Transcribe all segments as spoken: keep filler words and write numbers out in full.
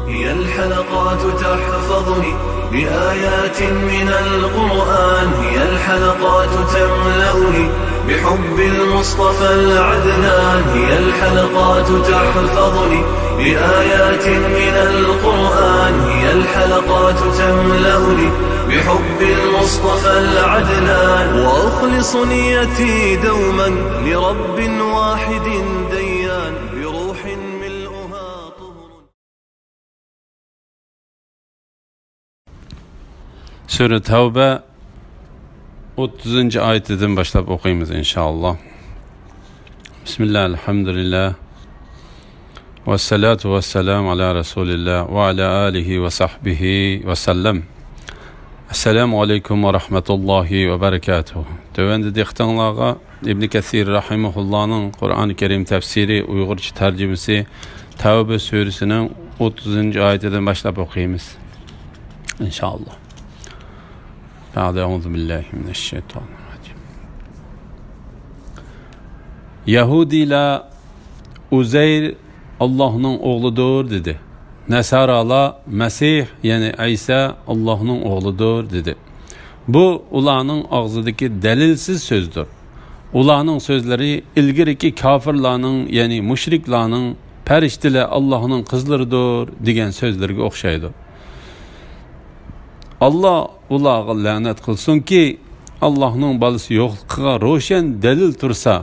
هي الحلقات تحفظني بآيات من القرآن، هي الحلقات تملأني بحب المصطفى العدنان، هي الحلقات تحفظني بآيات من القرآن، هي الحلقات تملأني بحب المصطفى العدنان، وأخلص نيتي دوما لرب واحد ديان، بروح ملؤها طهر. سۈرە تەۋبە ئوتتۇزىنچى ئايىتىدىن باشلاپ ئوقۇيمىز، ئىنشائاللا. بىسمىللا، ئەلھەمدۇلىللا، ۋەسسالاتۇ ۋەسسالامۇ ئالا رەسۇلىللا ۋە ئالا ئالىھى ۋە سەھبىھى ۋەسەللەم. ئەسسالامۇ ئەلەيكۇم ۋە رەھمەتۇللاھى ۋە بەرىكاتۇھ. تۆۋەندە دىققىتىڭلارغا ئىبنى كەسىر رەھىمەھۇللانىڭ قۇرئان كەرىم تەپسىرى، ئۇيغۇرچە تەرجىمىسى، تەۋبە سۈرىسىنىڭ ئوتتۇزىنچى ئايىتىدىن باشلاپ ئوقۇيمىز، ئىنشائاللا. بەئدە، ئەئۇزۇ بىللاھى مىنەششەيتانىررەجىم. يەھۇدىيلار ئۇزەير ئاللاھنىڭ ئوغلىدۇر دېدى. نەسارالار مەسىھ، يەنى ئەيسا ئاللاھنىڭ ئوغلىدۇر دېدى. بۇ ئۇلارنىڭ ئاغزىدىكى دەلىلسىز سۆزدۇر. ئۇلارنىڭ سۆزلىرى ئىلگىرىكى كاپىرلارنىڭ، يەنى مۇشرىكلارنىڭ پەرىشتىلەر ئاللاھنىڭ قىزلىرىدۇر دېگەن سۆزلىرىگە ئوخشايدۇ. ئاللا ئۇلارغا لەنەت قىلسۇنكى، ئاللاھنىڭ بالىسى يوقلۇقىغا روشەن دەلىل تۇرسا،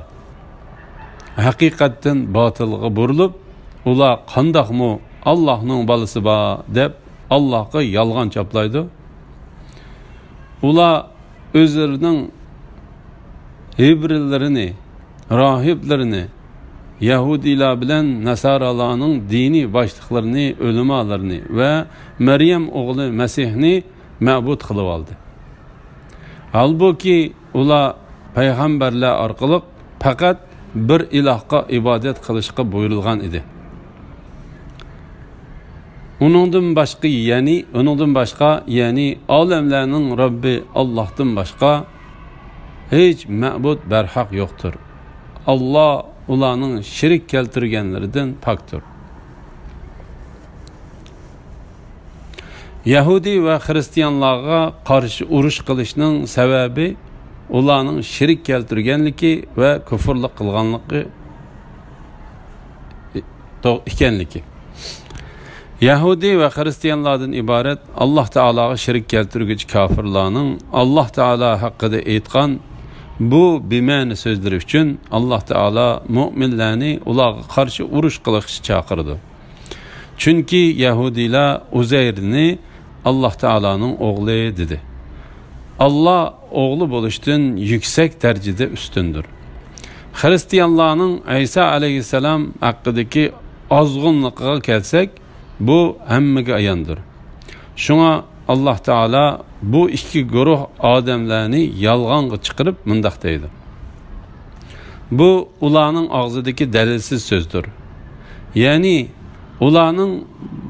ھەقىقەتتىن باتىلغا بۇرۇلۇپ، ئۇلار قانداقمۇ ئاللاھنىڭ بالىسى بار دەپ ئاللاھقا يالغان چاپلايدۇ. ئۇلار ئۆزلىرىنىڭ ھېبرىلىرىنى، راھىبلىرىنى، يەھۇدىيلار بىلەن ناسارالارنىڭ دىنىي باشلىقلىرىنى، ئۆلىمالىرىنى ۋە مەريەم ئوغلى مەسىھنى مەبۇد قىلىۋالدى. ھالبۇكى، ئۇلار پەيغەمبەرلەر ئارقىلىق پەقەت بىر ئىلاھقا ئىبادەت قىلىشقا بۇيرۇلغان ئىدى. ئۇنىڭدىن باشقا، يەنى، ئۇنىڭدىن باشقا، يەنى ئالەملەرنىڭ رەببى ئاللاھتىن باشقا ھېچ مەبۇد بەرھەق يوقتۇر. ئاللا ئۇلارنىڭ شېرىك كەلتۈرگەنلىرىدىن پاكتۇر. يەھۇدىي ۋە خىرىستىيانلارغا قارشى ئۇرۇش قىلىشنىڭ سەۋەبى ئۇلارنىڭ شېرىك كەلتۈرگەنلىكى ۋە كۇفۇرلۇق قىلغانلىقى ئىكەنلىكى. يەھۇدىي ۋە خىرىستىيانلاردىن ئىبارەت ئاللاھ تائالاغا شېرىك كەلتۈرگۈچى كاپىرلارنىڭ ئاللاھ تائالا ھەققىدە ئېيتقان بۇ بىمەنە سۆزلىرى ئۈچۈن ئاللاھ تائالا مۆمىنلەرنى ئۇلارغا قارشى ئۇرۇش قىلىشقا چاقىرىدۇ. چۈنكى يەھۇدىيلار ئۇزەيرنى ئاللاھ تائالانىڭ ئوغلى دېدى. ئاللا ئوغلى بولۇشتىن يۈكسەك دەرىجىدە ئۈستۈندۇر. خىرىستىيانلارنىڭ ئەيسا ئەلەيھىسسالام ھەققىدىكى ئازغۇنلۇقىغا كەلسەك، بۇ ھەممىگە ئاياندۇر. شۇڭا ئاللاھ تائالا بۇ ئىككى گۇرۇھ ئادەملەرنى يالغانغا چىقىرىپ مۇنداق دەيدۇ: بۇ ئۇلارنىڭ ئاغزىدىكى دەلىلسىز سۆزدۇر. يەنى ئۇلارنىڭ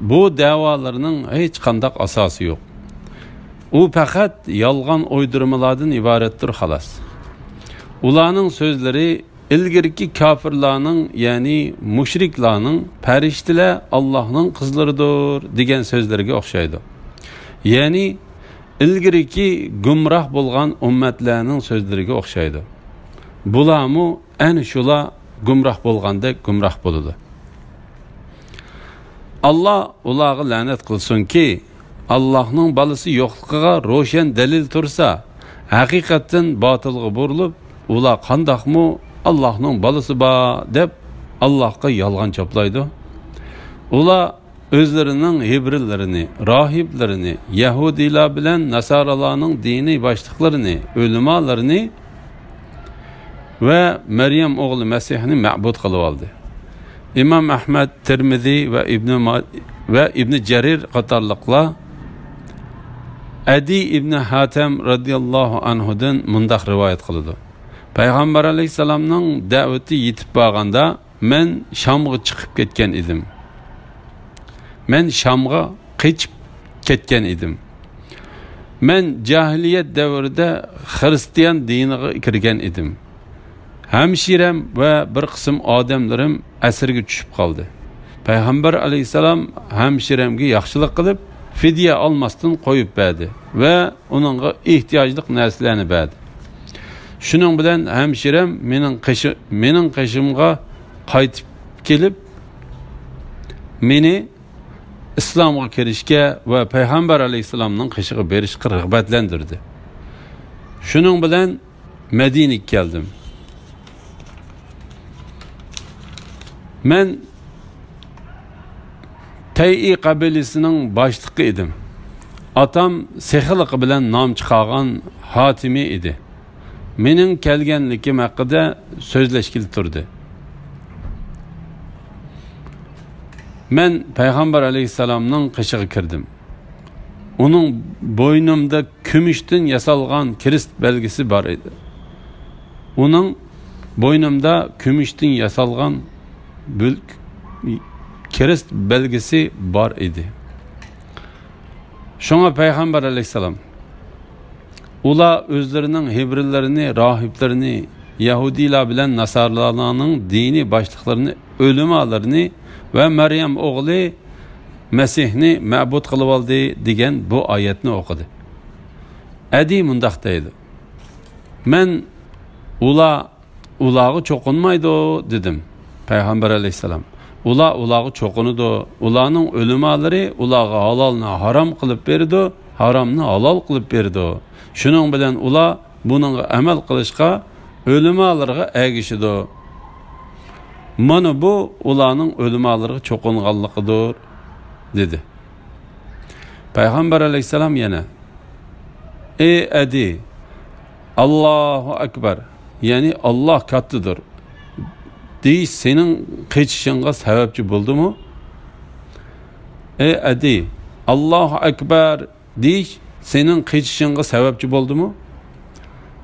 بۇ دەۋالىرىنىڭ ھېچقانداق ئاساسى يوق. ئۇ پەقەت يالغان ئويدۇرمىلاردىن ئىبارەتتۇر، خالاس. ئۇلارنىڭ سۆزلىرى ئىلگىرىكى كاپىرلارنىڭ، يەنى مۇشرىكلارنىڭ پەرىشتىلەر ئاللاھنىڭ قىزلىرىدۇر دېگەن سۆزلىرىگە ئوخشايدۇ. يەنى ئىلگىرىكى گۇمراھ بولغان ئۈممەتلەرنىڭ سۆزلىرىگە ئوخشايدۇ. بۇلارمۇ ئەنە شۇلار گۇمراھ بولغاندەك گۇمراھ بولىدۇ. ئاللا ئۇلارغا لەنەت قىلسۇنكى، ئاللاھنىڭ بالىسى يوقلۇقىغا روشەن دەلىل تۇرسا، ھەقىقەتتىن باتىلغا بۇرۇلۇپ، ئۇلار قانداقمۇ ئاللاھنىڭ بالىسى بار دەپ ئاللاھقا يالغان چاپلايدۇ. ئۇلار ئۆزلىرىنىڭ ھېبرىلىرىنى، راھىبلىرىنى، يەھۇدىيلار بىلەن ناسارالارنىڭ دىنىي باشلىقلىرىنى، ئۆلىمالىرىنى ۋە مەريەم ئوغلى مەسىھنى مەبۇد قىلىۋالدى. ئىمام ئەھمەد، تىرمىزى ۋە ئىبنى ما-، ۋە ئىبنى جەرىر قاتارلىقلار ئەدى ئىبنى ھاتەم رەزىياللاھۇ ئەنھۇدىن مۇنداق رىۋايەت قىلىدۇ: پەيغەمبەر ئەلەيھىسسالامنىڭ دەۋىتى يېتىپ بارغاندا، مەن شامغا چىقىپ كەتكەن ئىدىم. مەن شامغا قېچىپ كەتكەن ئىدىم. مەن جاھىلىيەت دەۋرىدە خىرىستىيان دىنىغا كىرگەن ئىدىم. ھەمشىرەم ۋە بىر قىسىم ئادەملىرىم ئەسىرگە چۈشۈپ قالدى. پەيغەمبەر ئەلەيھىسسالام ھەمشىرەمگە ياخشىلىق قىلىپ، فىدىيە ئالماستىن قويۇپ بەردى ۋە ئۇنىڭغا ئېھتىياجلىق نەرسىلەرنى بەردى. شۇنىڭ بىلەن ھەمشىرەم مېنىڭ قېشى-، مېنىڭ قېشىمغا قايتىپ كېلىپ، مېنى ئىسلامغا كىرىشكە ۋە پەيغەمبەر ئەلەيھىسسالامنىڭ قېشىغا بېرىشقا رىغبەتلەندۈردى. شۇنىڭ بىلەن مەدىنىگە كەلدىم. مەن تەيئى قەبىلىسىنىڭ باشلىقى ئىدىم. ئاتام سېخىلىقى بىلەن نام چىقارغان ھاتىمى ئىدى. مېنىڭ كەلگەنلىكىم ھەققىدە سۆزلەشكىلى تۇردى. مەن پەيغەمبەر ئەلەيھىسسالامنىڭ قېشىغا كىردىم. ئۇنىڭ بوينۇمدا كۈمۈشتىن ياسالغان كىرېست بەلگىسى بار ئىدى. ئۇنىڭ بوينۇمدا كۈمۈشتىن ياسالغان بۈل-، كىرېست بەلگىسى بار ئىدى. شۇڭا پەيغەمبەر ئەلەيھىسسالام، ئۇلار ئۆزلىرىنىڭ ھېبرىلىرىنى، راھىبلىرىنى، يەھۇدىيلار بىلەن ناسارالارنىڭ دىنىي باشلىقلىرىنى، ئۆلىمالىرىنى ۋە مەريەم ئوغلى مەسىھنى مەبۇد قىلىۋالدى دېگەن بۇ ئايەتنى ئوقۇدى. ئەدى مۇنداق دەيدۇ، مەن ئۇلار ئۇلارغا چوقۇنمايدۇ، دېدىم. پەيغەمبەر ئەلەيھىسسالام، ئۇلار ئۇلارغا چوقۇنىدۇ. ئۇلارنىڭ ئۆلىمالىرى ئۇلارغا ھالالنى ھارام قىلىپ بېرىدۇ، ھارامنى ھالال قىلىپ بېرىدۇ. شۇنىڭ بىلەن ئۇلار بۇنىڭغا ئەمەل قىلىشقا ئۆلىمالىرىغا ئەگىشىدۇ. مانا بۇ ئۇلارنىڭ ئۆلىمالىرىغا چوقۇنغانلىقىدۇر، دېدى. پەيغەمبەر ئەلەيھىسسالام يەنە، ئەي ئەدى، ئاللاھۇ ئەكبەر، يەنى ئاللاھ كاتتىدۇر دېيىش سېنىڭ قېچىشىڭغا سەۋەبچى بولدىمۇ؟ ئەي ئەدى، ئاللاھۇ ئەكبەر دېيىش سېنىڭ قېچىشىڭغا سەۋەبچى بولدىمۇ؟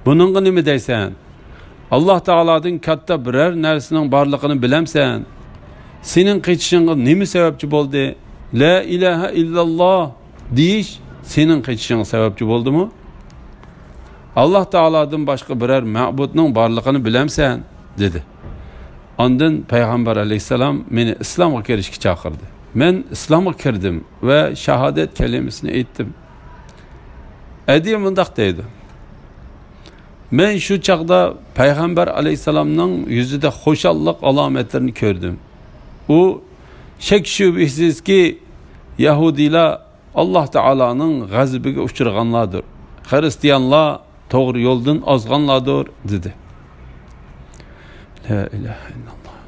بۇنىڭغا نېمە دەيسەن؟ ئاللاھ تائالادىن كاتتا بىرەر نەرسىنىڭ بارلىقىنى بىلەمسەن؟ سېنىڭ قېچىشىڭغا نېمە سەۋەبچى بولدى؟ لا ئىلاھە ئىللاللاھ دېيىش سېنىڭ قېچىشىڭغا سەۋەبچى بولدىمۇ؟ ئاللاھ تائالادىن باشقا بىرەر مەبۇدنىڭ بارلىقىنى بىلەمسەن؟ دېدى. ئاندىن پەيغەمبەر ئەلەيھىسسالام مېنى ئىسلامغا كىرىشكە چاقىردى. مەن ئىسلامغا كىردىم ۋە شاھادەت كەلىمىسىنى ئېيتتىم. ئەدى مۇنداق دەيدۇ، مەن شۇ چاغدا پەيغەمبەر ئەلەيھىسسالامنىڭ يۈزىدە خۇشاللىق ئالامەتلىرىنى كۆردۈم. ئۇ شەك-شۈبھىسىزكى، يەھۇدىيلار ئاللاھ تائالانىڭ غەزىپىگە ئۇچرىغانلاردۇر. خىرىستىيانلار توغرا يولدىن ئازغانلاردۇر، دېدى. لا ئىلاھە ئىللاللاھ.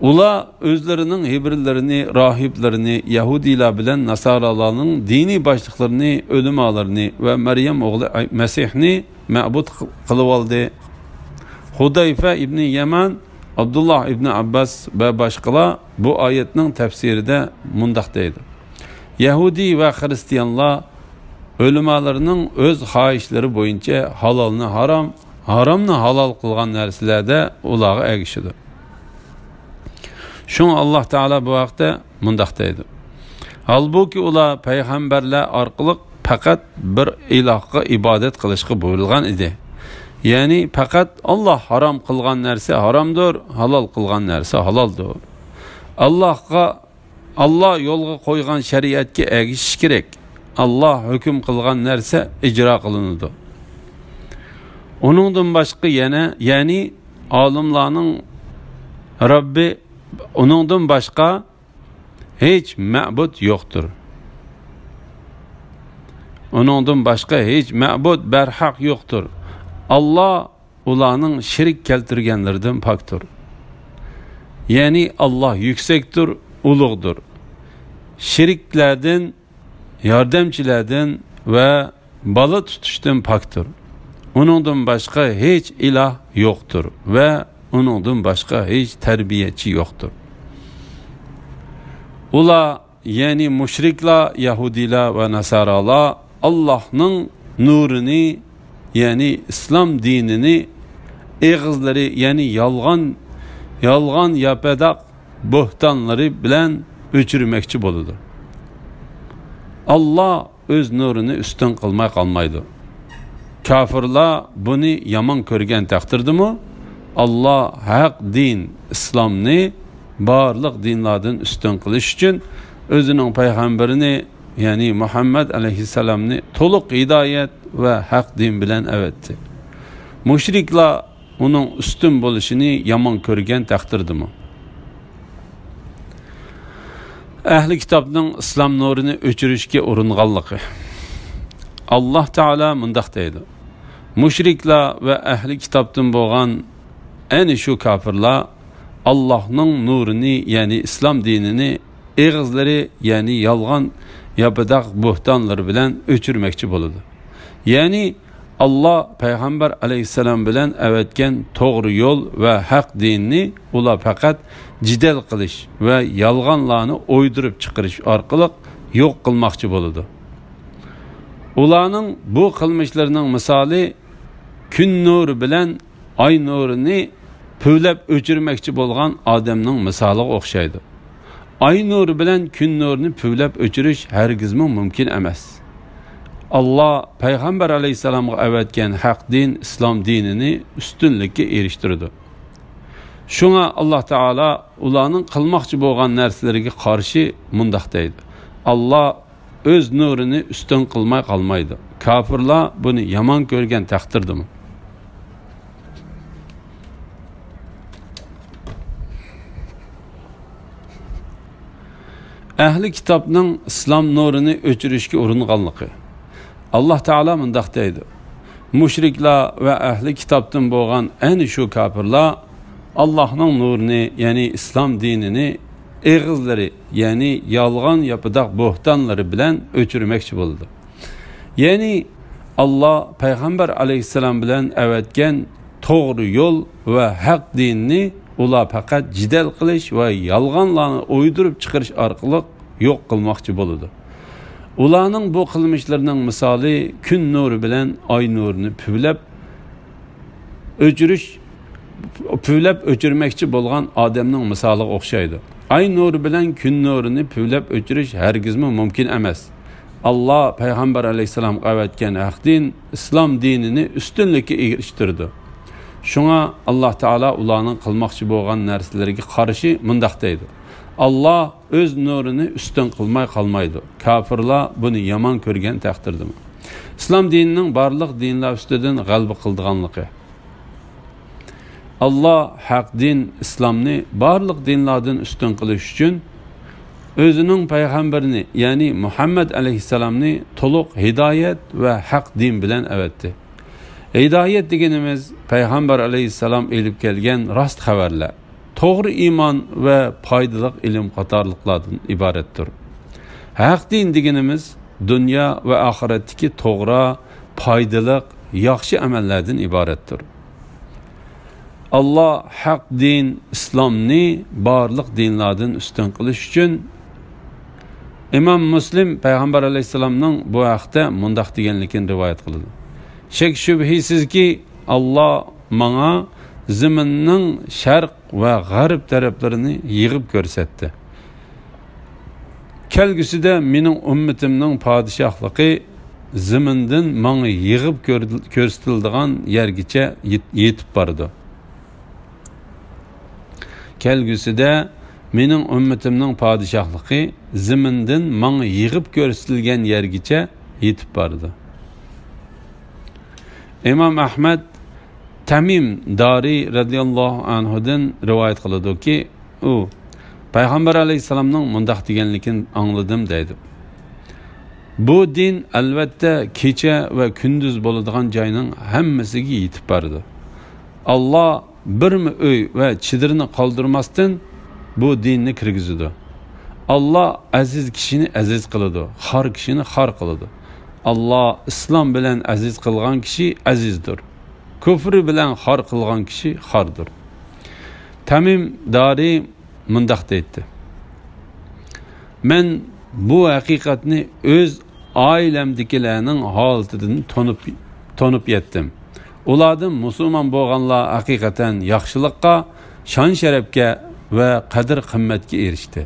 ئۇلار ئۆزلىرىنىڭ ھېبرىلىرىنى، راھىبلىرىنى، يەھۇدىيلار بىلەن ناسارالارنىڭ دىنىي باشلىقلىرىنى، ئۆلىمالىرىنى ۋە مەريەم ئوغلى مەسىھنى مەبۇد قىلىۋالدى. خۇدەيفە ئىبنى يەمان، ئابدۇللاھ ئىبنى ئابباس ۋە باشقىلار بۇ ئايەتنىڭ تەپسىرىدە مۇنداق دەيدۇ، يەھۇدىي ۋە خىرىستىيانلار ئۆلىمالىرىنىڭ ئۆز خاھىشلىرى بويىچە ھالالنى ھارام، ھارامنى ھالال قىلغان نەرسىلەردە ئۇلارغا ئەگىشىدۇ. شۇڭا ئاللاھ تائالا بۇ ھەقتە مۇنداق دەيدۇ، ھالبۇكى، ئۇلار پەيغەمبەرلەر ئارقىلىق پەقەت بىر ئىلاھقا ئىبادەت قىلىشقا بۇيرۇلغان ئىدى. يەنى پەقەت ئاللاھ ھارام قىلغان نەرسە ھارامدۇر، ھالال قىلغان نەرسە ھالالدۇر. ئاللاھقا، ئاللاھ يولغا قويغان شەرىئەتكە ئەگىشىش كېرەك. ئاللاھ ھۆكۈم قىلغان نەرسە ئىجرا قىلىنىدۇ. ئۇنىڭدىن باشقا يەنە، يەنى ئالىملارنىڭ رەببى، ئۇنىڭدىن باشقا ھېچ مەبۇد يوقتۇر. ئۇنىڭدىن باشقا ھېچ مەبۇد بەرھەق يوقتۇر. ئاللاھ ئۇلارنىڭ شېرىك كەلتۈرگەنلىرىدىن پاكتۇر. يەنى ئاللاھ يۈكسەكتۇر، ئۇلۇغدۇر. شېرىكلەردىن، ياردەمچىلەردىن ۋە بالا تۇتۇشتىن پاكتۇر. ئۇنىڭدىن باشقا ھېچ ئىلاھ يوقتۇر ۋە ئۇنىڭدىن باشقا ھېچ تەربىيەچى يوقتۇر. ئۇلار، يەنى مۇشرىكلار، يەھۇدىيلار ۋە ناسارالار ئاللاھنىڭ نۇرىنى، يەنى ئىسلام دىنىنى ئېغىزلىرى، يەنى يالغان، يالغان ياپىداق بوھتانلىرى بىلەن ئۆچۈرمەكچى بولىدۇ. ئاللاھ ئۆز نۇرىنى ئۈستۈن قىلماي قالمايدۇ. كاپىرلار بۇنى يامان كۆرگەن تەقدىردىمۇ، ئاللاھ ھەق دىن ئىسلامنى بارلىق دىنلاردىن ئۈستۈن قىلىش ئۈچۈن ئۆزىنىڭ پەيغەمبىرىنى، يەنى مۇھەممەد ئەلەيھىسسالامنى تولۇق ھىدايەت ۋە ھەق دىن بىلەن ئەۋەتتى. مۇشرىكلار ئۇنىڭ ئۈستۈن بولۇشىنى يامان كۆرگەن تەقدىردىمۇ؟ ئەھلى كىتابنىڭ ئىسلام نۇرىنى ئۆچۈرۈشكە ئۇرۇنغانلىقى. ئاللاھ تائالا مۇنداق دەيدۇ: مۇشرىكلار ۋە ئەھلى كىتابتىن بولغان ئەنە شۇ كاپىرلار ئاللاھنىڭ نۇرىنى، يەنى ئىسلام دىنىنى ئېغىزلىرى، يەنى يالغان ياپىداق بوھتانلىرى بىلەن ئۆچۈرمەكچى بولىدۇ. يەنى ئاللاھ پەيغەمبەر ئەلەيھىسسالام بىلەن ئەۋەتكەن توغرا يول ۋە ھەق دىننى ئۇلار پەقەت جېدەل قىلىش ۋە يالغانلارنى ئويدۇرۇپ چىقىرىش ئارقىلىق يوق قىلماقچى بولىدۇ. ئۇلارنىڭ بۇ قىلمىشلىرىنىڭ مىسالى كۈن نۇرى بىلەن ئاي نۇرىنى پۈۋلەپ ئۆچۈرمەكچى بولغان ئادەمنىڭ مىسالىغا ئوخشايدۇ. ئاي نۇرى بىلەن كۈن نۇرىنى پۈۋلەپ ئۆچۈرۈش ھەرگىزمۇ مۇمكىن ئەمەس. ئاللاھ پەيغەمبەر ئەلەيھىسسالامغا ئەۋەتكەن ھەق دىن ئىسلام دىنىنى ئۈستۈنلۈككە ئېرىشتۈرىدۇ. شۇڭا ئاللاھ تائالا ئۇلارنىڭ قىلماقچى بولغان نەرسىلىرىگە قارشى مۇنداق دەيدۇ: ئاللاھ ئۆز نۇرىنى ئۈستۈن قىلماي قالمايدۇ. كاپىرلار بۇنى يامان كۆرگەن تەقدىردىمۇ؟ ئەھلى كىتابنىڭ ئىسلام نۇرىنى ئۆچۈرۈشكە ئۇرۇنغانلىقى. ئاللاھ تائالا مۇنداق دەيدۇ: مۇشرىكلار ۋە ئەھلى كىتابتىن بولغان ئەنە شۇ كاپىرلار ئاللاھنىڭ نۇرىنى، يەنى ئىسلام دىنىنى ئېغىزلىرى، يەنى يالغان ياپىداق بوھتانلىرى بىلەن ئۆچۈرمەكچى بولىدۇ. يەنى ئاللاھ پەيغەمبەر ئەلەيھىسسالام بىلەن ئەۋەتكەن توغرا يول ۋە ھەق دىننى ئۇلار پەقەت جېدەل قىلىش ۋە يالغانلارنى ئويدۇرۇپ چىقىرىش ئارقىلىق يوق قىلماقچى بولىدۇ. ئۇلارنىڭ بۇ قىلمىشلىرىنىڭ مىسالى كۈن نۇرى بىلەن ئاي نۇرىنى پۈۋلەپ ئۆچۈرۈش، پۈۋلەپ ئۆچۈرمەكچى بولغان ئادەمنىڭ مىسالىغا ئوخشايدۇ. ئاي نۇرى بىلەن كۈن نۇرىنى پۈۋلەپ ئۆچۈرۈش ھەرگىزمۇ مۇمكىن ئەمەس. ئاللاھ پەيغەمبەر ئەلەيھىسسالامغا ئەۋەتكەن ھەق دىن ئىسلام دىنىنى ئۈستۈنلۈككە ئېرىشتۈرىدۇ. شۇڭا ئاللاھ تائالا ئۇلارنىڭ قىلماقچى بولغان نەرسىلىرىگە قارشى مۇنداق دەيدۇ: ئاللاھ ئۆز نۇرىنى ئۈستۈن قىلماي قالمايدۇ. كاپىرلار بۇنى يامان كۆرگەن تەقدىردىمۇ؟ ئىسلام دىنىنىڭ بارلىق دىنلار ئۈستىدىن غەلىبە قىلىدىغانلىقى. ئاللاھ ھەق دىن ئىسلامنى بارلىق دىنلاردىن ئۈستۈن قىلىش ئۈچۈن ئۆزىنىڭ پەيغەمبىرىنى، يەنى مۇھەممەد ئەلەيھىسسالامنى تولۇق ھىدايەت ۋە ھەق دىن بىلەن ئەۋەتتى. ھىدايەت دېگىنىمىز پەيغەمبەر ئەلەيھىسسالام ئېلىپ كەلگەن راست خەۋەرلەر، توغرا ئىمان ۋە پايدىلىق ئىلىم قاتارلىقلاردىن ئىبارەتتۇر. ھەق دىن دېگىنىمىز دۇنيا ۋە ئاخىرەتتىكى توغرا، پايدىلىق، ياخشى ئەمەللەردىن ئىبارەتتۇر. ئاللاھ ھەق دىن ئىسلامنى بارلىق دىنلاردىن ئۈستۈن قىلىش ئۈچۈن، ئىمام مۇسلىم پەيغەمبەر ئەلەيھىسسالامنىڭ بۇ ھەقتە مۇنداق دېگەنلىكىنى رىۋايەت قىلىدۇ: شەك شۈبھىسىزكى، ئاللاھ ماڭا زېمىننىڭ شەرق ۋە غەرب تەرەپلىرىنى يىغىپ كۆرسەتتى. كەلگۈسىدە مېنىڭ ئۈممىتىمنىڭ پادىشاھلىقى زېمىندىن ماڭا يىغىپ كۆر-، كۆرسىتىلىدىغان يەرگىچە يېت-، يېتىپ بارىدۇ. كەلگۈسىدە مېنىڭ ئۈممىتىمنىڭ پادىشاھلىقى زېمىندىن ماڭا يىغىپ كۆرسىتىلگەن يەرگىچە يېتىپ بارىدۇ. ئىمام ئەھمەد تەمىم دارى رەزىياللاھۇ ئەنھۇدىن رىۋايەت قىلىدۇكى، ئۇ پەيغەمبەر ئەلەيھىسسالامنىڭ مۇنداق دېگەنلىكىنى ئاڭلىدىم دەيدۇ: بۇ دىن ئەلۋەتتە كېچە ۋە كۈندۈز بولىدىغان جاينىڭ ھەممىسىگە يېتىپ بارىدۇ. ئاللاھ بىرمۇ ئۆي ۋە چېدىرنى قالدۇرماستىن بۇ دىننى كىرگۈزىدۇ. ئاللاھ ئەزىز كىشىنى ئەزىز قىلىدۇ، خار كىشىنى خار قىلىدۇ. ئاللاھ ئىسلام بىلەن ئەزىز قىلغان كىشى ئەزىزدۇر. كۇفرى بىلەن خار قىلغان كىشى خاردۇر. تەمىم دارى مۇنداق دەيتتى: مەن بۇ ھەقىقەتنى ئۆز ئائىلەمدىكىلەرنىڭ ھالىتىدىن تونۇپ، تونۇپ يەتتىم. ئۇلاردىن مۇسۇلمان بولغانلار ھەقىقەتەن ياخشىلىققا، شان-شەرەپكە ۋە قەدىر-قىممەتكە ئېرىشتى.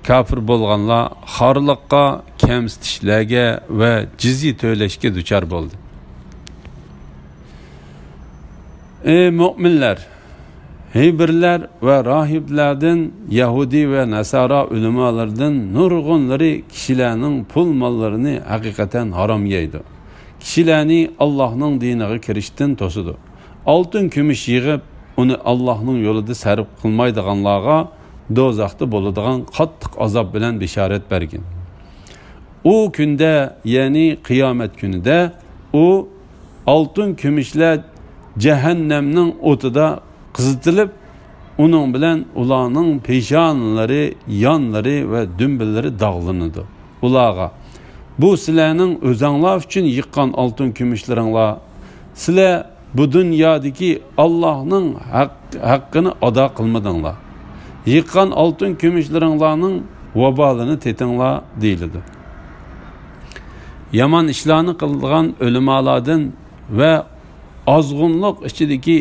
كاپىر بولغانلار خارلىققا، كەمسىتىشلەرگە ۋە جىزيە تۆلەشكە دۇچار بولدى. ئەي مۆمىنلەر! ھېبرلەر ۋە راھىبلەردىن، يەھۇدىي ۋە ناسارا ئۆلىمالىرىدىن نۇرغۇنلىرى كىشىلەرنىڭ پۇل ماللىرىنى ھەقىقەتەن ھارام يەيدۇ. كىشىلەرنى ئاللاھنىڭ دىنىغا كىرىشتىن توسىدۇ. ئالتۇن كۈمۈش يىغىپ، ئۇنى ئاللاھنىڭ يولىدا سەرپ قىلمايدىغانلارغا دوزاختا بولىدىغان قاتتىق ئازاب بىلەن بېشارەت بەرگىن. ئۇ كۈندە، يەنى قىيامەت كۈنىدە، ئۇ ئالتۇن كۈمۈشلەر جەھەننەمنىڭ ئوتىدا قىزىتىلىپ، ئۇنىڭ بىلەن ئۇلارنىڭ پېشانىلىرى، يانلىرى ۋە دۈمبىلىرى داغلىنىدۇ. ئۇلارغا، بۇ سىلەرنىڭ ئۆزەڭلار ئۈچۈن يىغقان ئالتۇن كۈمۈشلىرىڭلار، سىلەر بۇ دۇنيادىكى ئاللاھنىڭ ھەق-، ھەققىنى ئادا قىلمىدىڭلار. يىغقان ئالتۇن كۈمۈشلىرىڭلارنىڭ ۋابالىنى تېتىڭلار، دېيىلىدۇ. يامان ئىشلارنى قىلىدىغان ئۆلىمالاردىن ۋە ئازغۇنلۇق ئىچىدىكى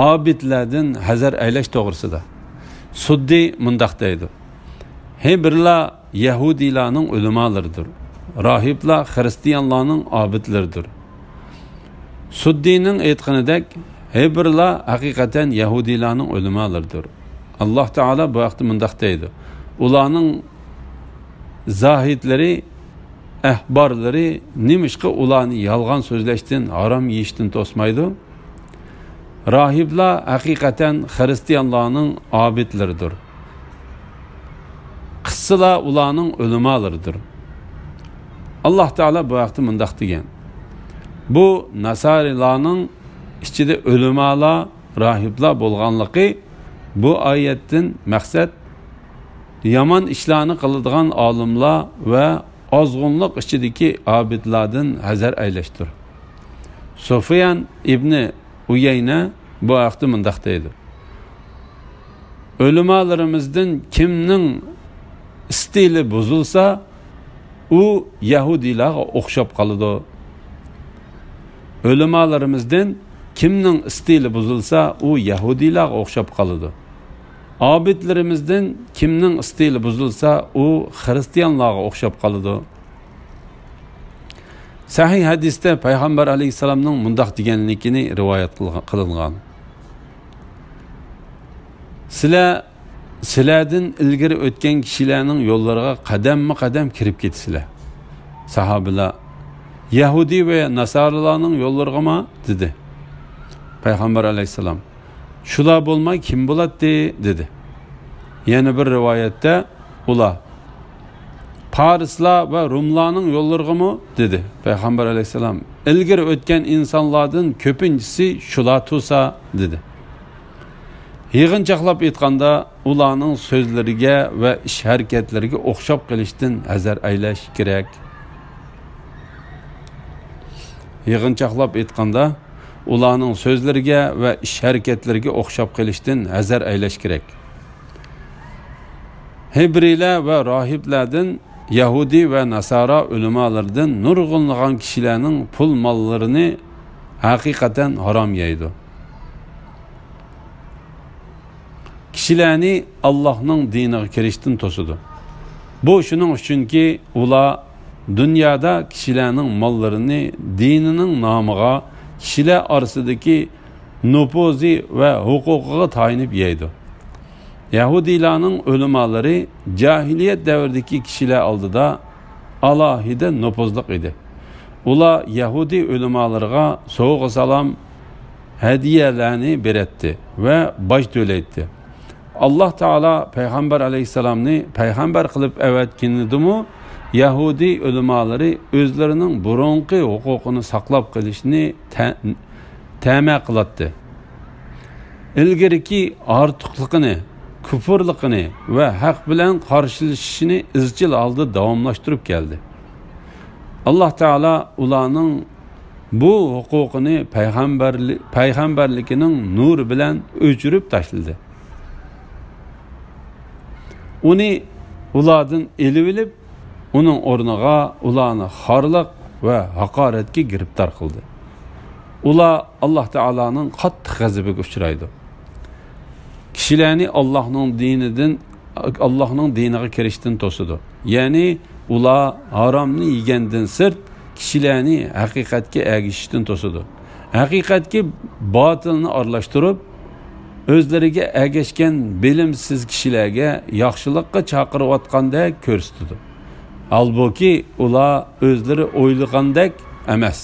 ئابىدلەردىن ھەزەر ئەيلەش توغرىسىدا سۇددى مۇنداق دەيدۇ: ھېبرلار يەھۇدىيلارنىڭ ئۆلىمالىرىدۇر. راھىبلار خىرىستىيانلارنىڭ ئابىدلىرىدۇر. سۇددىنىڭ ئېيتقىنىدەك، ھېبرلار ھەقىقەتەن يەھۇدىيلارنىڭ ئۆلىمالىرىدۇر. ئاللاھ تائالا بۇ ھەقتە مۇنداق دەيدۇ: ئۇلارنىڭ زاھىدلىرى، ئەھبارلىرى نېمىشقا ئۇلارنى يالغان سۆزلەشتىن، ھارام يېيىشتىن توسمايدۇ؟ راھىبلار ھەقىقەتەن خىرىستىيانلارنىڭ ئابىدلىرىدۇر. قىسسىلار ئۇلارنىڭ ئۆلىمالىرىدۇر. ئاللاھ تائالا بۇ ھەقتە مۇنداق دېگەن: بۇ ناسارىلارنىڭ ئىچىدە ئۆلىمالار، راھىبلار بولغانلىقى، بۇ ئايەتتىن مەقسەت يامان ئىشلارنى قىلىدىغان ئالىملار ۋە ئازغۇنلۇق ئىچىدىكى ئابىدلاردىن ھەزەر ئەيلەشتۇر. سۇفيان ئىبنى ئۇيەينە بۇ ھەقتە مۇنداق دەيدۇ: ئۆلىمالىرىمىزدىن كىمنىڭ ئىستىلى بۇزۇلسا، ئۇ يەھۇدىيلارغا ئوخشاپ قالىدۇ. ئۆلىمالىرىمىزدىن كىمنىڭ ئىستىلى بۇزۇلسا، ئۇ يەھۇدىيلارغا ئوخشاپ قالىدۇ. ئابىدلىرىمىزدىن كىمنىڭ ئىستىلى بۇزۇلسا، ئۇ خىرىستىيانلارغا ئوخشاپ قالىدۇ. سەھىھ ھەدىستە پەيغەمبەر ئەلەيھىسسالامنىڭ مۇنداق دېگەنلىكىنى رىۋايەت قىلغا-، قىلىنغان: سىلەر سىلەردىن ئىلگىرى ئۆتكەن كىشىلەرنىڭ يوللىرىغا قەدەممۇ قەدەم كىرىپ كېتىسىلەر. ساھابىلار: يەھۇدىي ۋە ناسارىلارنىڭ يوللىرىغىمۇ؟ دېدى. پەيغەمبەر ئەلەيھىسسالام: شۇلار بولماي كىم بولاتتى؟ دېدى. يەنە بىر رىۋايەتتە: ئۇلار پارسلار ۋە روملارنىڭ يوللىرىغىمۇ؟ دېدى. پەيغەمبەر ئەلەيھىسسالام: ئىلگىرى ئۆتكەن ئىنسانلاردىن كۆپىنچىسى شۇلار تۇرسا، دېدى. يىغىنچاقلاپ ئېيتقاندا، ئۇلارنىڭ سۆزلىرىگە ۋە ئىش ھەرىكەتلىرىگە ئوخشاپ قېلىشتىن ھەزەر ئەيلەش كېرەك. يىغىنچاقلاپ ئېيتقاندا، ئۇلارنىڭ سۆزلىرىگە ۋە ئىش ھەرىكەتلىرىگە ئوخشاپ قېلىشتىن ھەزەر ئەيلەش كېرەك. ھېبرىيلەر ۋە راھىبلەردىن، يەھۇدىي ۋە ناسارا ئۆلىمالىرىدىن نۇرغۇنلىغان كىشىلەرنىڭ پۇل ماللىرىنى ھەقىقەتەن ھارام يەيدۇ. كىشىلەرنى ئاللاھنىڭ دىنىغا كىرىشتىن توسىدۇ. بۇ شۇنىڭ ئۈچۈنكى، ئۇلار دۇنيادا كىشىلەرنىڭ ماللىرىنى دىنىنىڭ نامىغا، كىشىلەر ئارىسىدىكى نوپۇزى ۋە ھوقۇقىغا تايىنىپ يەيدۇ. يەھۇدىيلارنىڭ ئۆلىمالىرى جاھىلىيەت دەۋرىدىكى كىشىلەر ئالدىدا ئالاھىدە نوپۇزلۇق ئىدى. ئۇلار يەھۇدىي ئۆلىمالىرىغا سوۋغا-سالام، ھەدىيەلەرنى بېرەتتى ۋە باج تۆلەيتتى. ئاللاھ تائالا پەيغەمبەر ئەلەيھىسسالامنى پەيغەمبەر قىلىپ ئەۋەتكىنىدىمۇ، يەھۇدىي ئۆلىمالىرى ئۆزلىرىنىڭ بۇرۇنقى ھوقۇقىنى ساقلاپ قېلىشنى تە-، تەمە قىلاتتى. ئىلگىرىكى ئارتۇقلۇقىنى، كۇپۇرلۇقىنى ۋە ھەق بىلەن قارشىلىشىشىنى ئىزچىل ھالدا داۋاملاشتۇرۇپ كەلدى. ئاللاھ تائالا ئۇلارنىڭ بۇ ھوقۇقىنى پەيغەمبەرلى-، پەيغەمبەرلىكىنىڭ نۇرى بىلەن ئۆچۈرۈپ تاشلىدى. ئۇنى ئۇلاردىن ئېلىۋېلىپ، ئۇنىڭ ئورنىغا ئۇلارنى خارلىق ۋە ھاقارەتكە گىرىپتار قىلدى. ئۇلار ئاللاھ تائالانىڭ قاتتىق غەزىپىگە ئۇچرايدۇ. كىشىلەرنى ئاللاھنىڭ دىنىدىن، ئاللاھنىڭ دىنىغا كىرىشتىن توسىدۇ. يەنى ئۇلار ھارامنى يېگەندىن سىرت، كىشىلەرنى ھەقىقەتكە ئەگىشىشتىن توسىدۇ. ھەقىقەتكە باتىلنى ئارىلاشتۇرۇپ، ئۆزلىرىگە ئەگەشكەن بىلىمسىز كىشىلەرگە ياخشىلىققا چاقىرىۋاتقاندەك كۆرسىتىدۇ. ھالبۇكى، ئۇلار ئۆزلىرى ئويلىغاندەك ئەمەس.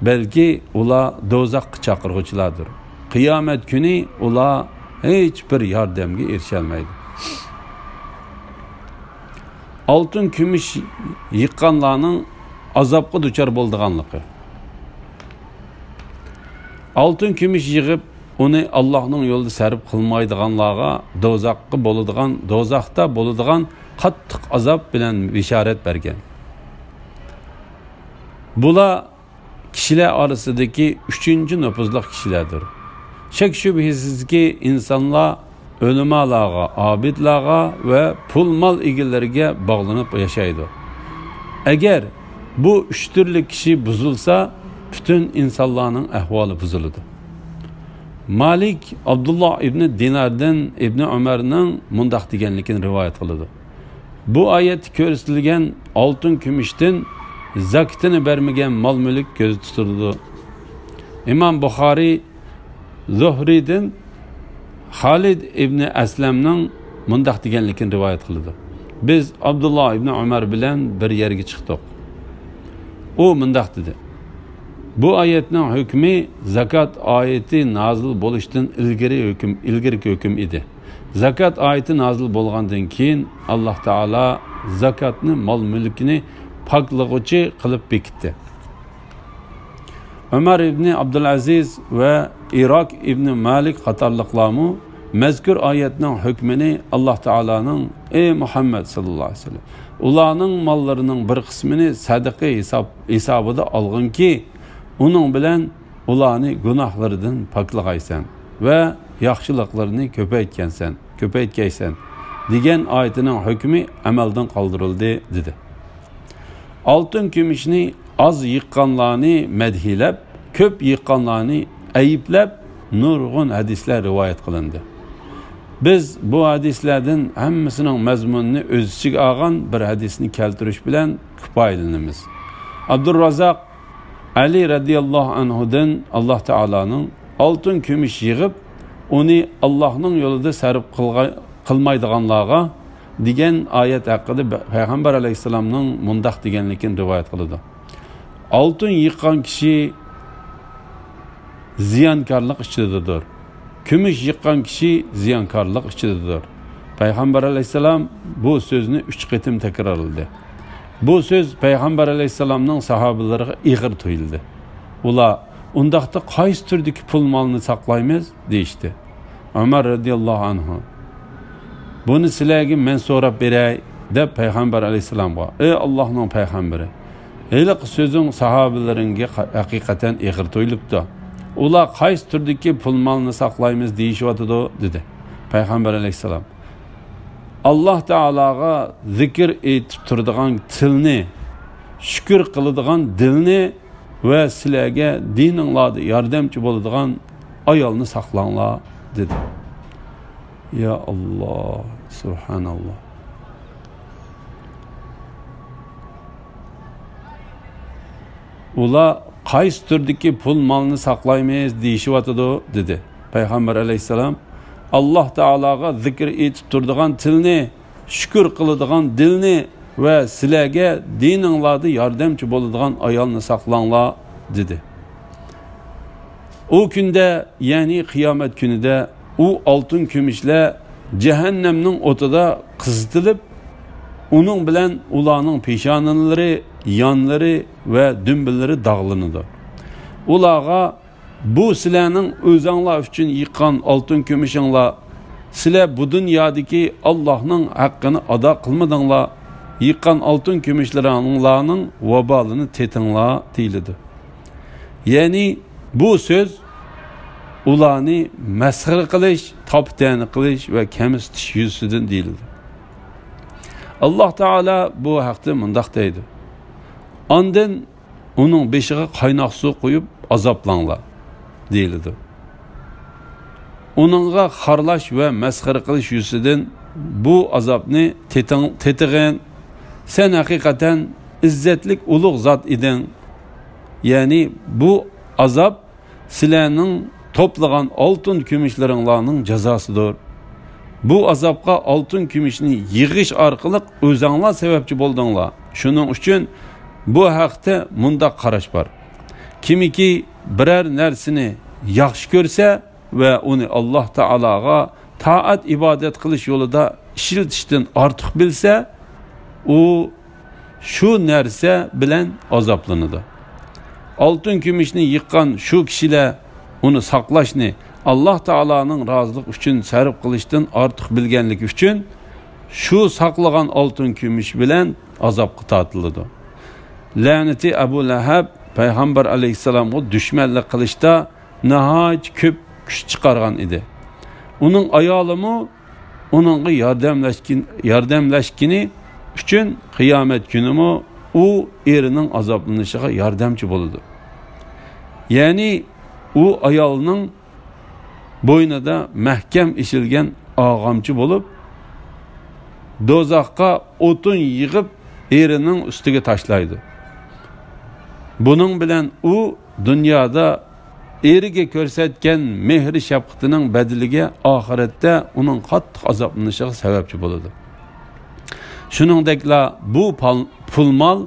بەلكى ئۇلار دوزاخقا چاقىرغۇچىلاردۇر. قىيامەت كۈنى ئۇلار ھېچ بىر ياردەمگە ئېرىشەلمەيدۇ. ئالتۇن كۈمۈش يىغقانلارنىڭ ئازابقا دۇچار بولىدىغانلىقى. ئالتۇن كۈمۈش يىغىپ، ئۇنى ئاللاھنىڭ يولىدا سەرپ قىلمايدىغانلارغا دوزاخقا بولىدىغان، دوزاختا بولىدىغان قاتتىق ئازاب بىلەن بېشارەت بەرگەن. بۇلار كىشىلەر ئارىسىدىكى ئۈچىنچى نوپۇزلۇق كىشىلەردۇر. شەك-شۈبھىسىزكى، ئىنسانلار ئۆلىمالارغا، ئابىدلارغا ۋە پۇل-مال ئىگىلىرىگە باغلىنىپ ياشايدۇ. ئەگەر بۇ ئۈچ تۈرلۈك كىشى بۇزۇلسا، پۈتۈن ئىنسانلارنىڭ ئەھۋالى بۇزۇلىدۇ. مالىك ئابدۇللا ئىبنى دىناردىن ئىبنى ئۆمەرنىڭ مۇنداق دېگەنلىكىنى رىۋايەت قىلىدۇ: بۇ ئايەتتە كۆرسىتىلگەن ئالتۇن كۈمۈشتىن زاكىتىنى بەرمىگەن مال-مۈلۈك كۆزدە تۇتۇلىدۇ. ئىمام بۇخارىي زۇھرىدىن خالىد ئىبنى ئەسلەمنىڭ مۇنداق دېگەنلىكىنى رىۋايەت قىلىدۇ: بىز ئابدۇللا ئىبنى ئۆمەر بىلەن بىر يەرگە چىقتۇق. ئۇ مۇنداق دېدى: بۇ ئايەتنىڭ ھۆكمى زاكات ئايىتى نازىل بولۇشتىن ئىلگىرى ھۆكۈم، ئىلگىرىكى ھۆكۈم ئىدى. زاكات ئايىتى نازىل بولغاندىن كېيىن، ئاللاھ تائالا زاكاتنى مال-مۈلكىنى پاكلىغۇچى قىلىپ بېكىتتى. ئۆمەر ئىبنى ئابدۇلئەزىز ۋە ئىراك ئىبنى مالىك قاتارلىقلارمۇ مەزكۇر ئايەتنىڭ ھۆكمىنى، ئاللاھ تائالانىڭ، ئەي مۇھەممەد ساللاللاھۇ ئەلەيھى ۋەسەللەم، ئۇلارنىڭ ماللىرىنىڭ بىر قىسمىنى سەدىقە ھېساب، ھېسابىدا ئالغىنكى، ئۇنىڭ بىلەن ئۇلارنى گۇناھلىرىدىن پاكلىغايسەن ۋە ياخشىلىقلىرىنى كۆپەيتكەنسەن، كۆپەيتكەيسەن، دېگەن ئايىتىنىڭ ھۆكمى ئەمەلدىن قالدۇرۇلدى، دېدى. ئالتۇن كۈمۈشنى ئاز يىغقانلارنى مەدھىيلەپ، كۆپ يىغقانلارنى ئەيىبلەپ، نۇرغۇن ھەدىسلەر رىۋايەت قىلىندى. بىز بۇ ھەدىسلەردىن ھەممىسىنىڭ مەزمۇنىنى ئۆز ئىچىگە ئالغان بىر ھەدىسنى كەلتۈرۈش بىلەن كۇپايىلىنىمىز. ئابدۇررازاق ئەلى رەزىياللاھۇ ئەنھۇدىن، ئاللاھ تائالانىڭ ئالتۇن كۈمۈش يىغىپ، ئۇنى ئاللاھنىڭ يولىدا سەرپ قىلغا-، قىلمايدىغانلارغا دېگەن ئايەت ھەققىدە بە-، پەيغەمبەر ئەلەيھىسسالامنىڭ مۇنداق دېگەنلىكىنى رىۋايەت قىلىدۇ: ئالتۇن يىغقان كىشى زىيانكارلىق ئىچىدىدۇر. كۈمۈش يىغقان كىشى زىيانكارلىق ئىچىدىدۇر. پەيغەمبەر ئەلەيھىسسالام بۇ سۆزنى ئۈچ قېتىم تەكرارلىدى. بۇ سۆز پەيغەمبەر ئەلەيھىسسالامنىڭ ساھابىلىرىغا ئېغىر تۇيۇلدى. ئۇلار، ئۇنداقتا قايسى تۈردىكى پۇل مالنى ساقلايمىز؟ دېيىشتى. ئۆمەر رەزىياللاھۇ ئەنھۇ، بۇنى سىلەرگە مەن سوراپ بېرەي، دەپ پەيغەمبەر ئەلەيھىسسالامغا، ئەي ئاللاھنىڭ پەيغەمبىرى، ھېلىقى سۆزۈڭ ساھابىلىرىڭگە ھەقىقەتەن ئېغىر تۇيۇلۇپتۇ. ئۇلار قايسى تۈردىكى پۇل مالنى ساقلايمىز دېيىشىۋاتىدۇ، دېدى. پەيغەمبەر ئەلەيھىسسالام، ئاللاھ تائالاغا زىكىر ئېيتىپ تۇرىدىغان تىلنى، شۈكۈر قىلىدىغان دىلنى ۋە سىلەرگە دىنىڭلاردا ياردەمچى بولىدىغان ئايالنى ساقلاڭلار، دېدى. يا ئاللاھ، سۇبھاناللاھ. ئۇلار قايسى تۈردىكى پۇل مالنى ساقلايمىز دېيىشىۋاتىدۇ، دېدى. پەيغەمبەر ئەلەيھىسسالام، ئاللاھ تائالاغا زىكىر ئېيتىپ تۇرىدىغان تىلنى، شۈكۈر قىلىدىغان دىلنى ۋە سىلەرگە دىنىڭلاردا ياردەمچى بولىدىغان ئايالنى ساقلاڭلار، دېدى. ئۇ كۈندە، يەنى قىيامەت كۈنىدە ئۇ ئالتۇن كۈمۈشلەر جەھەننەمنىڭ ئوتىدا قىزىتىلىپ، ئۇنىڭ بىلەن ئۇلارنىڭ پېشانىلىرى، يانلىرى ۋە دۈمبىلىرى داغلىنىدۇ. ئۇلارغا، بۇ سىلەرنىڭ ئۆزەڭلار ئۈچۈن يىغقان ئالتۇن كۈمۈشۈڭلار، سىلەر بۇ دۇنيادىكى ئاللاھنىڭ ھەققىنى ئادا قىلمىدىڭلار، يىغقان ئالتۇن كۈمۈشلىرىڭلارنىڭ ۋابالىنى تېتىڭلار، دېيىلىدۇ. يەنى بۇ سۆز ئۇلارنى مەسخىرە قىلىش، تاپا-تەنە قىلىش ۋە كەمسىتىش يۈزىسىدىن دېيىلىدۇ. ئاللاھ تائالا بۇ ھەقتە مۇنداق دەيدۇ: ئاندىن ئۇنىڭ بېشىغا قايناق سۇ قۇيۇپ ئازابلاڭلار، دېيىلىدۇ. ئۇنىڭغا خارلاش ۋە مەسخىرە قىلىش يۈزىسىدىن بۇ ئازابنى تېتىڭ-، تېتىغىن. سەن ھەقىقەتەن ئىززەتلىك ئۇلۇغ زات ئىدىڭ. يەنى بۇ ئازاب سىلەرنىڭ توپلىغان ئالتۇن كۈمۈشلىرىڭلارنىڭ جازاسىدۇر. بۇ ئازابقا ئالتۇن كۈمۈشنى يىغىش ئارقىلىق ئۆزەڭلار سەۋەبچى بولدۇڭلار. شۇنىڭ ئۈچۈن بۇ ھەقتە مۇنداق قاراش بار. كىمكى بىرەر نەرسىنى ياخشى كۆرسە ۋە ئۇنى ئاللاھ تائالاغا تائەت ئىبادەت قىلىش يولىدا ئىشلىتىشتىن ئارتۇق بىلسە، ئۇ شۇ نەرسە بىلەن ئازابلىنىدۇ. ئالتۇن كۈمۈشنى يىغقان شۇ كىشىلەر ئۇنى ساقلاشنى ئاللاھ تائالانىڭ رازىلىقى ئۈچۈن سەرپ قىلىشتىن ئارتۇق بىلگەنلىكى ئۈچۈن، شۇ ساقلىغان ئالتۇن كۈمۈش بىلەن ئازابقا تارتىلىدۇ. لەنىتى ئەبۇ لەھەب پەيغەمبەر ئەلەيھىسسالامغا دۈشمەنلىك قىلىشتا ناھايىتى كۆپ كۈچ چىقارغان ئىدى. ئۇنىڭ ئايالىمۇ ئۇنىڭغا ياردەملەشكىن-، ياردەملەشكىنى ئۈچۈن قىيامەت كۈنىمۇ ئۇ ئېرىنىڭ ئازابلىنىشىغا ياردەمچى بولىدۇ. يەنى ئۇ ئايالنىڭ بوينىدا مەھكەم ئېسىلگەن ئاغامچى بولۇپ، دوزاخقا ئوتۇن يىغىپ ئېرىنىڭ ئۈستىگە تاشلايدۇ. بۇنىڭ بىلەن ئۇ دۇنيادا ئېرىگە كۆرسەتكەن مېھرى شەپقىتىنىڭ بەدىلىگە ئاخىرەتتە ئۇنىڭ قاتتىق ئازابلىنىشىغا سەۋەبچى بولىدۇ. شۇنىڭدەكلا بۇ پال-، پۇل مال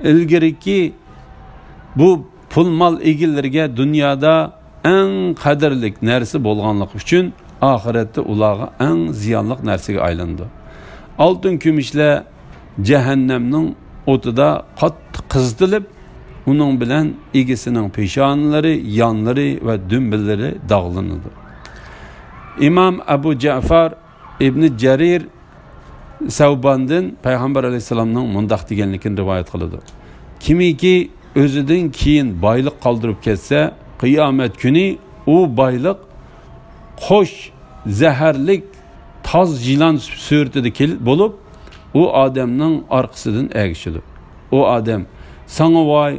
ئىلگىرىكى بۇ پۇل مال ئىگىلىرىگە دۇنيادا ئەڭ قەدىرلىك نەرسە بولغانلىقى ئۈچۈن ئاخىرەتتە ئۇلارغا ئەڭ زىيانلىق نەرسىگە ئايلىنىدۇ. ئالتۇن كۈمۈشلەر جەھەننەمنىڭ ئوتىدا قاتتىق قىزىتىلىپ، ئۇنىڭ بىلەن ئىگىسىنىڭ پېشانىلىرى، يانلىرى ۋە دۈمبىلىرى داغلىنىدۇ. ئىمام ئەبۇ جەفەر ئىبنى جەرىر سەۋباندىن پەيغەمبەر ئەلەيھىسسالامنىڭ مۇنداق دېگەنلىكىنى رىۋايەت قىلىدۇ. كىمكى ئۆزىدىن كېيىن بايلىق قالدۇرۇپ كەتسە، قىيامەت كۈنى ئۇ بايلىق قوش زەھەرلىك تاز يىلان سۈرىتىدە كېل-، بولۇپ، ئۇ ئادەمنىڭ ئارقىسىدىن ئەگىشىدۇ. ئۇ ئادەم، «ساڭا ۋاي،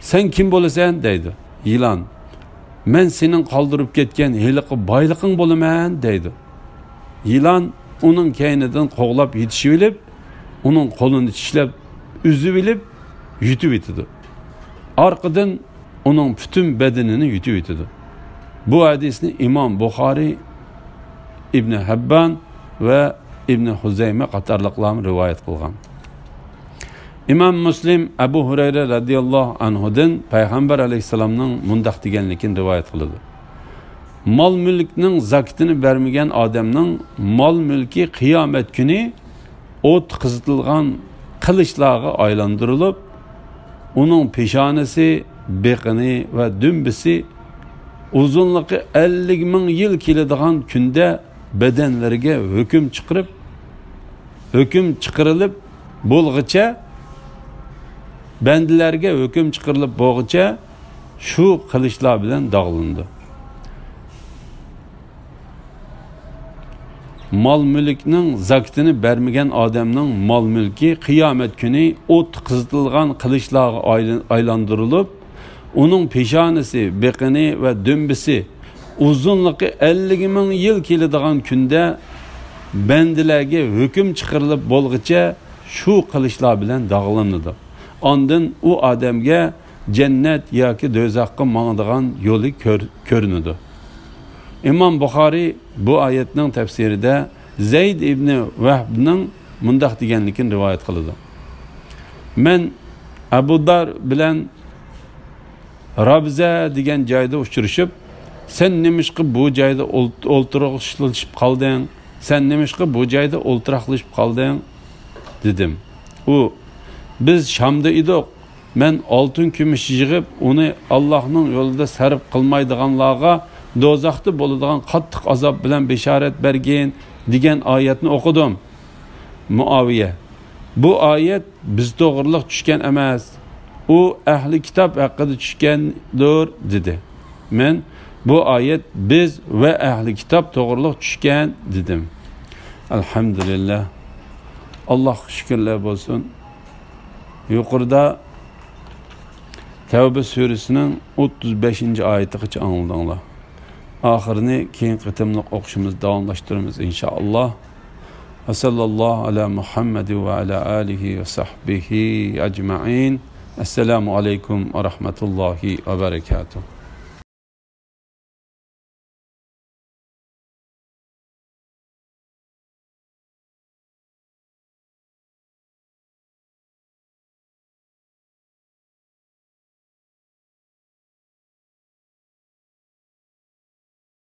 سەن كىم بولىسەن؟» دەيدۇ. يىلان، «مەن سېنىڭ قالدۇرۇپ كەتكەن ھېلىقى بايلىقىڭ بولىمەن» دەيدۇ. يىلان ئۇنىڭ كەينىدىن قوغلاپ يېتىشىۋېلىپ، ئۇنىڭ قولىنى چىشلەپ ئۈزۈۋېلىپ يۇتۇۋېتىدۇ. ئارقىدىن ئۇنىڭ پۈتۈن بەدىنىنى يۇتۇۋېتىدۇ. بۇ ھەدىسنى ئىمام بۇخارىي، ئىبنى ھەببان ۋە ئىبنى خۇزەيمە قاتارلىقلارمۇ رىۋايەت قىلغان. ئىمام مۇسلىم ئەبۇ ھۇرەيرە رەزىياللاھۇ ئەنھۇدىن پەيغەمبەر ئەلەيھىسسالامنىڭ مۇنداق دېگەنلىكىنى رىۋايەت قىلىدۇ: «مال-مۈلۈكنىڭ زاكىتىنى بەرمىگەن ئادەمنىڭ مال-مۈلكى قىيامەت كۈنى ئوت قىزىتىلغان قىلىچلارغا ئايلاندۇرۇلۇپ، ئۇنىڭ پېشانىسى، بېقىنى ۋە دۈمبىسى ئۇزۇنلۇقى ئەللىك مىڭ يىل كېلىدىغان كۈندە بەدەنلىرىگە ھۆكۈم چىقىرىپ، ھۆكۈم چىقىرىلىپ بولغىچە، بەندىلەرگە ھۆكۈم چىقىرىلىپ بولغىچە شۇ قىلىچلار بىلەن داغلىنىدۇ.» مال-مۈلۈكنىڭ زاكىتىنى بەرمىگەن ئادەمنىڭ مال-مۈلكى قىيامەت كۈنى ئوت قىزىتىلغان قىلىچلارغا ئايلان-، ئايلاندۇرۇلۇپ، ئۇنىڭ پېشانىسى، بېقىنى ۋە دۈمبىسى ئۇزۇنلۇقى ئەللىك مىڭ يىل كېلىدىغان كۈندە بەندىلەرگە ھۆكۈم چىقىرىلىپ بولغىچە شۇ قىلىچلار بىلەن داغلىنىدۇ. ئاندىن ئۇ ئادەمگە جەننەت ياكى دوزاخقا ماڭىدىغان يولى كۆر-، كۆرۈنىدۇ. ئىمام بۇخارىي بۇ ئايەتنىڭ تەپسىرىدە زەيد ئىبنى ۋەھبنىڭ مۇنداق دېگەنلىكىنى رىۋايەت قىلىدۇ: «مەن ئەبۇ دار بىلەن رابزە دېگەن جايدا ئۇچرىشىپ، سەن نېمىشقا بۇ جايدا ئولت-، ئولتۇراقلىشىپ قالدىڭ؟ سەن نېمىشقا بۇ جايدا ئولتۇراقلىشىپ قالدىڭ؟» دېدىم. ئۇ، «بىز شامدا ئىدۇق. مەن ئالتۇن كۈمۈش يىغىپ، ئۇنى ئاللاھنىڭ يولىدا سەرپ قىلمايدىغانلارغا دوزاختا بولىدىغان قاتتىق ئازاب بىلەن بېشارەت بەرگىن دېگەن ئايەتنى ئوقۇدۇم.» مۇئاۋىيە، «بۇ ئايەت بىز توغرىلىق چۈشكەن ئەمەس، ئۇ ئەھلى كىتاب ھەققىدە چۈشكەندۇر» دېدى. مەن، «بۇ ئايەت بىز ۋە ئەھلى كىتاب توغرىلىق چۈشكەن» دېدىم. ئەلھەمدۇلىللاھ. ئاللاھقا شۈكۈرلەر بولسۇن. يۇقىرىدا تەۋبە سۈرىسىنىڭ ئوتتۇز بەشىنچى ئايىتىغىچە ئاڭلىدىڭلار. ئاخىرىنى كېيىنكى قېتىملىق ئوقۇشىمىزدا داۋاملاشتۇرىمىز، ئىنشائاللاھ. ۋە سەللەللاھۇ ئەلا مۇھەممەد ۋە ئەلا ئالىھى ۋە سەھبىھى ئەجمەئىن. ئەسسالامۇ ئەلەيكۇم ۋە رەھمەتۇللاھى ۋە بەرەكاتۇھ.